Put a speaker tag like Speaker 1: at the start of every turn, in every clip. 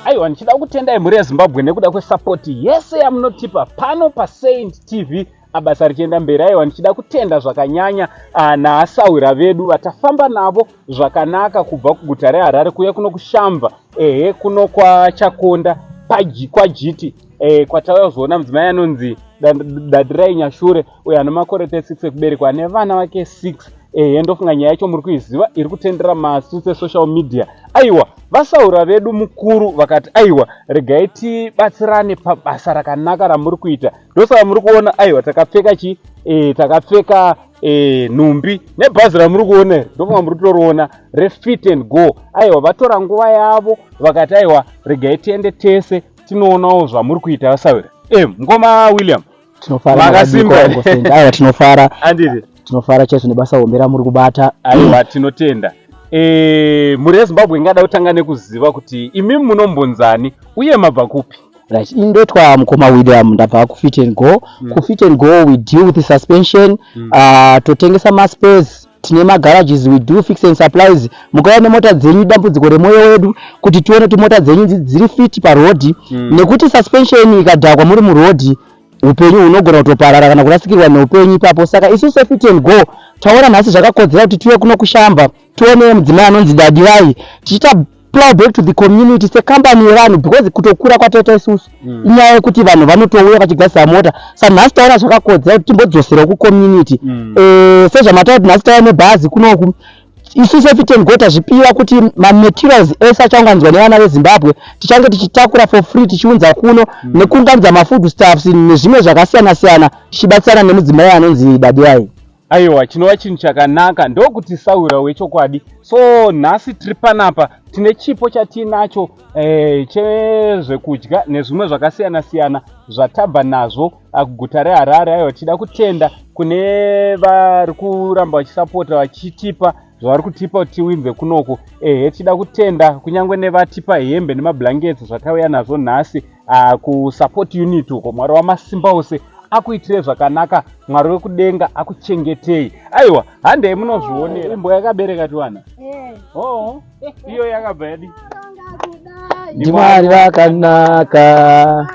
Speaker 1: Aiwa, ndichida kutendai mhuri yeZimbabwe nekuda kwesapoti yese yamunotipa pano paSaint TV, basa richienda mberi. Aiwa, ndichida kutenda zvakanyanya naasahwira vedu vatafamba navo zvakanaka kubva kuguta reHarare kuuya kuno kuShamva, ehe, kuno kwaChakonda kwaJiti, kwatauya kuzoona mudzimai anonzi Dadirai Nyashure, uyo ane makore 36 ekuberekwa, ane vana vake 6. Ehe, ndofunga nyaya yacho muri kuiziva, iri kutendera mastreets esocial media. Aiwa, vasaura vedu mukuru vakati, "Aiwa, regai tibatsirane pabasa rakanaka ramuri kuita." Ndosaka muri kuona, aiwa, takapfeka chi takapfeka nhumbi nebhazi ramuri kuona iri, ndofunga muri kutoriona, reFit and Go. Aiwa, vatora nguva yavo vakati, "Aiwa, regai tiende tese tinoonawo zvamuri kuita." Vasaura, mukoma William.
Speaker 2: Tinofara.
Speaker 1: Makasimba.
Speaker 2: Aiwa, tinofara.
Speaker 1: Anditi?
Speaker 2: Tinofara chaizvo nebasa hombe ramuri kubata.
Speaker 1: Aiwa, tinotenda. Mhuri yeZimbabwe ingada kutanga nekuziva kuti imimi munombonzani uye mabva kupi?
Speaker 2: Right, ini ndoitwa mukoma William, ndabva kuFit and Go. KuFit and Go we deal with suspension, totengesa maspares, tine magarages, we do fix and supplies. Mukauya nemota dzenyu, dambudziko remwoyo wedu kuti tione kuti mota dzenyu dziri fit parodhi, nekuti suspension ikadhakwa muri murodhi, upenyu hunogona kutoparara kana kurasikirwa neupenyu ipapo. Saka isu seFit and Go taona nhasi zvakakodzera kuti tiuye kuno kuShamba, tione mudzimai anonzi Dadirai, tichiita plow back to the community sekambani yevanhu, because kutokura kwataita isusu inyaya yekuti vanhu vanotouya vachigadzisa mota. Saka nhasi taona zvakakodzera kuti timbodzoserawo kucommunity. Sezvamataura kuti nhasi tauya nebhazi kunoku, isu seFit and Go tazvipira kuti mamaterials ese achaunganidzwa nevana veZimbabwe tichange tichitakura for free, tichiunza kuno nekuunganidza mafood stuffs nezvimwe zvakasiyana siyana, tichibatsirana nemudzimai anonzi Dadirai.
Speaker 1: Aiwa, chinova chinhu chakanaka, ndokuti saura wechokwadi. So nhasi tiri panapa tine chipo chatiinacho, chezvekudya nezvimwe zvakasiyana siyana zvatabva nazvo kuguta reHarare. Aiwa, tichida kutenda kune vari kuramba vachisapota, vachitipa zvavari kutipa kuti tiwinze kunoku. Ehe, tichida kutenda kunyange nevatipa hembe nemablankets zvatauya nazvo nhasi kusupport unit uko. Mwari wamasimba ose akuitire zvakanaka, Mwari wekudenga akuchengetei. Aiwa, handei munozvionera. Imbwa yakabereka tiwana. Oo, iyo yakabva yadi.
Speaker 2: NdiMwari vakanaka,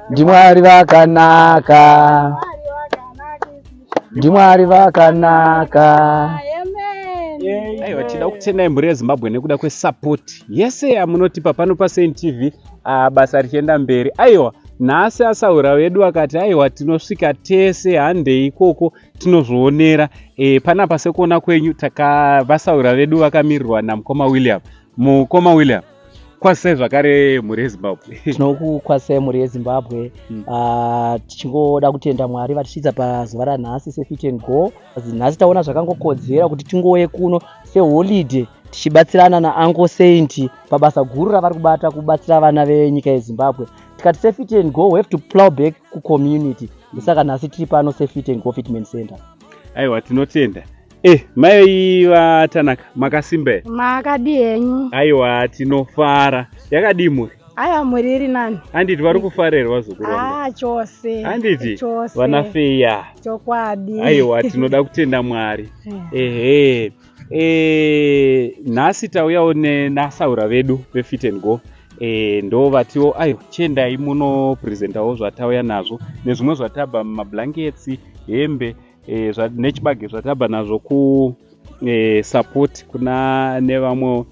Speaker 2: ndiMwari vakanaka, ndiMwari vakanaka.
Speaker 1: Aiwa, tida kutendai mhuri yeZimbabwe nekuda kwesapoti yese yamunotipa pano paSaint TV, basa richienda mberi. Aiwa, nhasi asaura vedu akati, "Aiwa, tinosvika tese, handei ikoko tinozvionera." Panapa sekuona kwenyu taka vasaura vedu vakamirirwa namukoma William. Mukoma William, kwazisai zvakare mhuri yeZimbabwe.
Speaker 2: Tinokukwazisai mhuri yeZimbabwe. Tichingoda kutenda Mwari vatisvitsa pazuva ranhasi seFit and Go. Nhasi taona zvakangokodzera kuti tingouye kuno seholiday, tichibatsirana naUncle Saint pabasa guru ravari kubata kubatsira vana venyika yeZimbabwe. Tikati seFit and Go we have to plow back kucommunity, saka nhasi tiri pano seFit and Go Fitment Center.
Speaker 1: Aiwa, tinotenda. Mai vaTanaka, makasimba here?
Speaker 3: Makadi henyu?
Speaker 1: Aiwa, tinofara. Yakadii mhuri?
Speaker 3: Aiwa, mhuri iri nani.
Speaker 1: Handiti vari kufarerwa zukuru wangu?
Speaker 3: Ah, chose.
Speaker 1: Handiti?
Speaker 3: Chose.
Speaker 1: Vana feya.
Speaker 3: Chokwadi.
Speaker 1: Aiwa, tinoda kutenda Mwari. Ehe, nhasi tauyawo nenasaura vedu veFit and Go. Ndo vatiwo, "Aiwa, chiendai munopresentawo zvatauya nazvo nezvimwe zvatabva, mumablankets, hembe, nechibage zvatabva nazvo ku support kuna nevamwe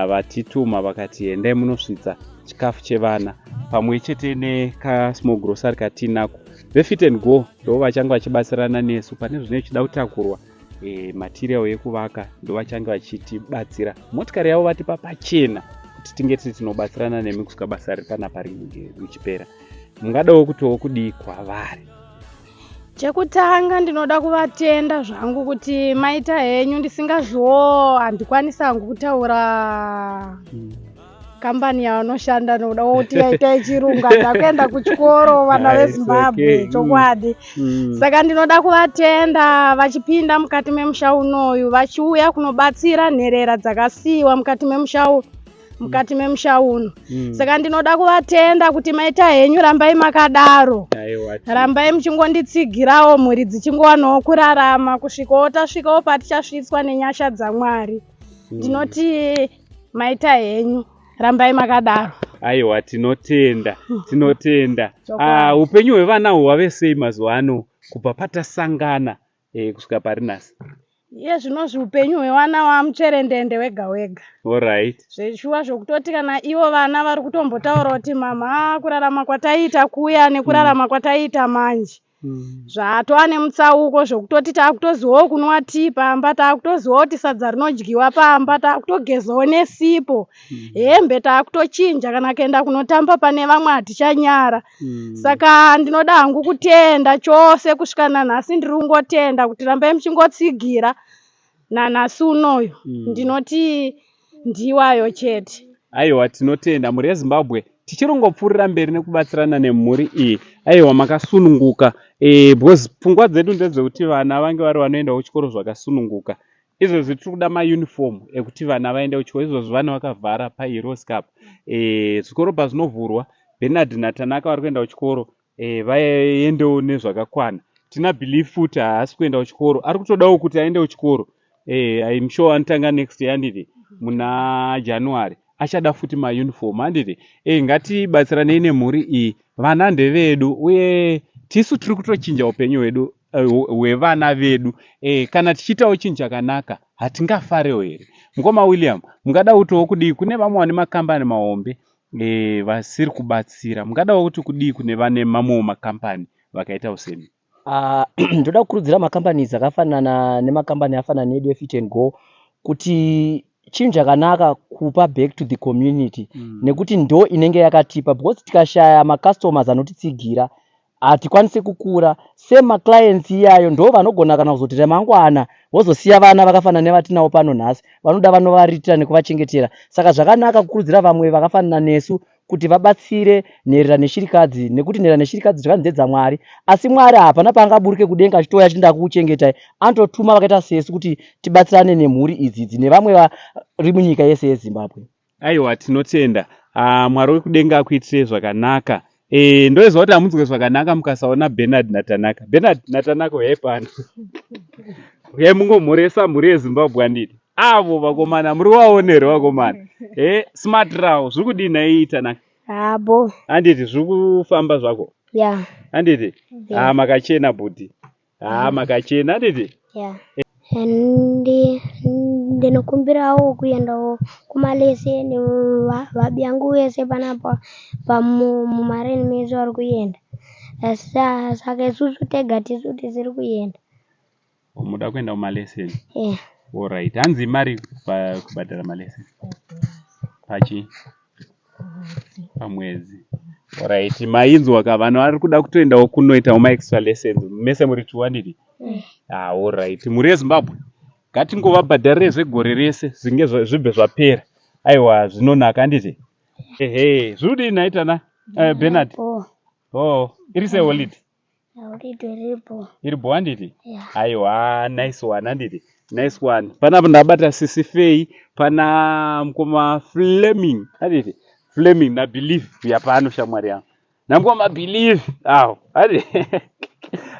Speaker 1: vatituma vakati, endai munosvitsa chikafu chevana pamwe chete nekasmall grocery katinako." VeFit and Go ndo vachange vachibatsirana nesu pane zvinenge zvichida kutakurwa, material yekuvaka, ndo vachange vachitibatsira. Motikari yavo vatipa pachena kuti tinge tiri tinobatsirana nemi kusvika basa riri panapa richipera. Mungadawo kutiwo kudii kwavari?
Speaker 3: Chekutanga ndinoda kuvatenda zvangu kuti maita henyu. Ndisingazviwo handikwanisi hangu kutaura kambani yavanoshanda nokuda kuti yaita yechirungu, handina kuenda kuchikoro, vana veZimbabwe. Chokwadi. Saka ndinoda kuvatenda vachipinda mukati memusha unoyu, vachiuya kunobatsira nherera dzakasiyiwa mukati memusha mukati memusha uno. Saka ndinoda kuvatenda kuti maita henyu, rambai makadaro.
Speaker 1: Aiwa,
Speaker 3: rambai muchingonditsigirawo, mhuri dzichingowanawo kurarama kusvikawo tasvikawo patichasvitswa nenyasha dzaMwari. Ndinoti maita henyu. Rambai makadaro.
Speaker 1: Aiwa, tinotenda, tinotenda. Ah, upenyu hwevana uhu hwave sei mazuva ano kubva patasangana kusvika pari nhasi?
Speaker 3: Iye zvinozvi upenyu hwevana wamutsverendende wega wega.
Speaker 1: Alright.
Speaker 3: Zveshuwa zvokutoti kana ivo vana vari kutombotaura kuti mama, kurarama kwataiita kuya nekurarama kwataiita manje zvatova nemutsauko, zvokutoti taakutozivawo kunwa tii pamba, taakutozivawo kuti sadza rinodyiwa pamba, taakutogezawo nesipo, hembe taakutochinja, kana kuenda kunotamba pane vamwe hatichanyara. Saka ndinoda hangu kutenda chose. Kusvika nanhasi ndiri kungotenda kuti rambai muchingotsigira nanhasi unoyu. Ndinoti ndiwayo chete.
Speaker 1: Aiwa, tinotenda, mhuri yeZimbabwe. Tichirongopfuurira mberi nekubatsirana nemhuri iyi. Aiwa, makasununguka because pfungwa dzedu ndedzekuti vana vange vari vanoendawo kuchikoro zvakasununguka. Izvozvi tiri kuda mauniform ekuti vana vaende kuchikoro. Izvozvi vana vakavhara paHeroes Cup. Zvikoro pazvinovhurwa, Bernard naTanaka vari kuenda kuchikoro, vaendewo nezvakakwana. Tina Belief futi haasi kuenda kuchikoro, ari kutodawo kuti aende kuchikoro. I'm sure anotanga next year, handiti? Muna January achada futi mauniform, handiti? Ngatibatsiranei nemhuri iyi. Vana ndevedu, uye tisu tiri kutochinja upenyu hwedu, hwevana vedu. Kana tichiitawo chinhu chakanaka, hatingafarewo here? Mukoma William, mungada kutiwo kudii kune vamwe vane makambani mahombe vasiri kubatsira? Mungadawo kuti kudii kune vane mamwewo makambani vakaitawo semi?
Speaker 2: Ndoda kukurudzira macompanies akafanana nemakambani afanana needu eFit and Go kuti chinhu chakanaka kupa back to the community, nekuti ndo inenge yakatipa, because tikashaya macustomers anotitsigira hatikwanisi kukura. Semaclients iyayo ndo vanogona kana kuzoti remangwana vozosiya vana vakafanana nevatinawo pano nhasi, vanoda vanovaritira nekuvachengetera. Saka zvakanaka kukurudzira vamwe vakafanana nesu kuti vabatsire nherera neshirikadzi, nekuti nherera neshirikadzi zvakanzi ndedzamwari, asi Mwari hapana paangaburuke kudenga achitouya achiti ndakuchengetai. Anototuma vakaita sesu kuti tibatsirane nemhuri idzi idzi nevamwe vari munyika yese yeZimbabwe.
Speaker 1: Aiwa, tinotenda. Ah, Mwari wekudenga akuitirei zvakanaka. Ndoziva kuti hamunzwe zvakanaka mukasaona Bernard naTanaka. Bernard naTanaka, uyai pano, uyai mungomhoresa mhuri yeZimbabwe, handiti? Avo vakomana muri vaone here, vakomana? Smart rawo zviri kudii nhai, Tanaka?
Speaker 4: Habo.
Speaker 1: Handiti zviri kufamba zvako?
Speaker 4: Ya.
Speaker 1: Handiti? Ah, makachena bhudhi. Ah, makachena, handiti?
Speaker 4: Ya. Ndinokumbirawo kuendawo kumaleseni. Vabi yangu vese panapa pamumareni mese vari kuenda, saka isusu tega tisu tisiri kuenda.
Speaker 1: Muda kuenda kumaleseni?
Speaker 4: Yeah.
Speaker 1: Alright, hanzi mari kubhadhara maleseni pachi pamwedzi. Alright, mainzwa ka, vanhu vari kuda kutoendawo kunoitawo maextra lessons. Mese muri two, handiti? Ah, alright, mhuri yeZimbabwe, ngatingovabhadharire zvegore rese zvinge zvibve zvapera. Aiwa, zvinonaka, handiti? Ehe, zviri kudii nhai Tana, Bernard?
Speaker 4: Oh.
Speaker 1: Oh, iri sei holiday?
Speaker 4: Holiday iripo.
Speaker 1: Iri bho, handiti?
Speaker 4: Yeah.
Speaker 1: Aiwa, nice one, handiti? Nice one. Panapa ndabata Sisi Fei, pana mukoma Fleming, handiti? Fleming naBelief yapano, shamwari yangu, namukoma Belief awo, handiti?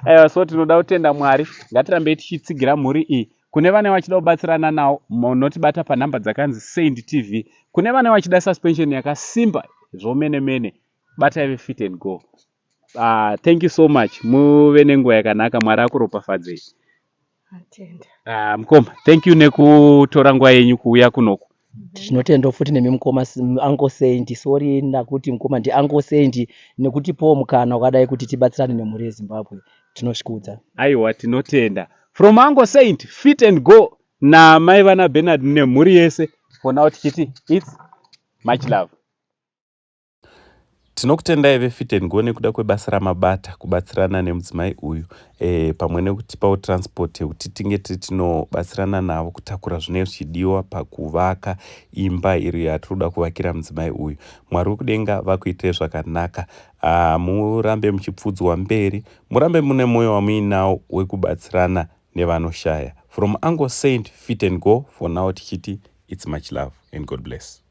Speaker 1: Aiwa, so tinoda kutenda Mwari. Ngatirambei tichitsigira mhuri iyi. Kune vane vachida kubatsirana nawo, munotibata panhamba dzakanzi Saint TV. Kune vane vachida suspension yakasimba zvomene mene, batai veFit and Go. Thank you so much. Muve nenguva yakanaka. Mwari akuropafadzei.
Speaker 3: Atenda.
Speaker 1: Mukoma, thank you nekutora nguva yenyu kuuya kunoku.
Speaker 2: Tinotenda futi nemi mukoma Uncle Saint. Sorry ndakuti mukoma, ndi Uncle Saint, nekutipowo mukana wakadai kuti tibatsirane nemhuri yeZimbabwe. Tinosvikudza.
Speaker 1: Aiwa, tinotenda. From Uncle Saint, Fit and Go, namai vana Bernard nemhuri yese, for now tichiti it's much love.
Speaker 5: Tinokutendai veFit and Go nekuda kwebasa ramabata kubatsirana nemudzimai uyu pamwe nekutipawo transport yekuti tinge tiri tinobatsirana navo kutakura zvinenge zvichidiwa pakuvaka imba iri yatiri kuda kuvakira mudzimai uyu. Mwari wekudenga vakuitire zvakanaka. Murambe muchipfuudzwa mberi, murambe mune mwoyo wamuinawo wekubatsirana nevanoshaya. From Uncle Saint, Fit and Go, for now tichiti it's much love and God bless.